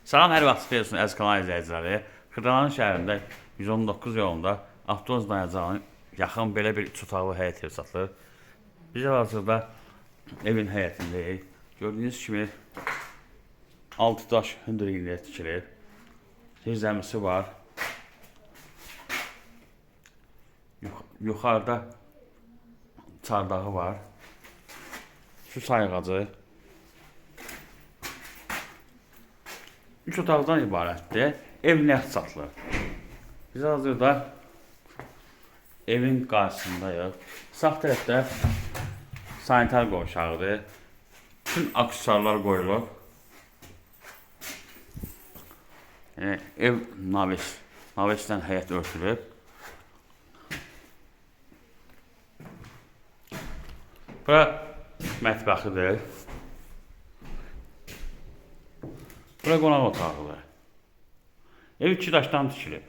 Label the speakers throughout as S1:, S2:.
S1: Salam, hər vaxt xeyir olsun əziz kanal izləyiciləri. Xırdalan şəhərində 119 yolunda avtobus dayanacağının yaxın belə bir üç otaqlı həyət evi satılır. Biz hal-hazırda evin həyətindəyik. Gördüyünüz kimi altı daş hündürlüyündə tikilib. Zirzəmisi var. Yuxarıda çardağı var. Su sayğacı. Üç otaqdan ibarətdir. Ev nəqd satılır. Biz hazırda evin qarşısındayıq. Sağ tərəfdə sanitar qovşağıdır. Bütün aksesuarlar qoyulub. Yəni, ev naveslə həyət örtülüb. Bura mətbəxidir. Bura qonaq otağıdır. Ev iki daşdan tikilib.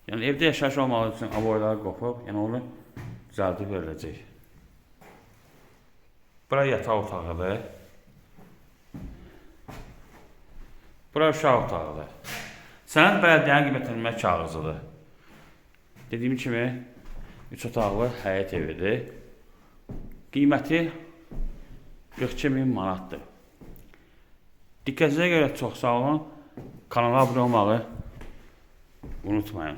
S1: Yəni evdə yaşayış olmağı üçün aboylar qopub, yəni onu düzəldib veriləcək. Bura yataq otağıdır. Bura uşaq otağıdır. Sənəd bələdiyyənin qiymətləndirmə kağızıdır. Dediyim kimi, üç otaqlı həyət evidir. Qiyməti 42 min manatdır. Diqqətinizə görə çox sağ olun. Kanala abunə olmağı unutmayın.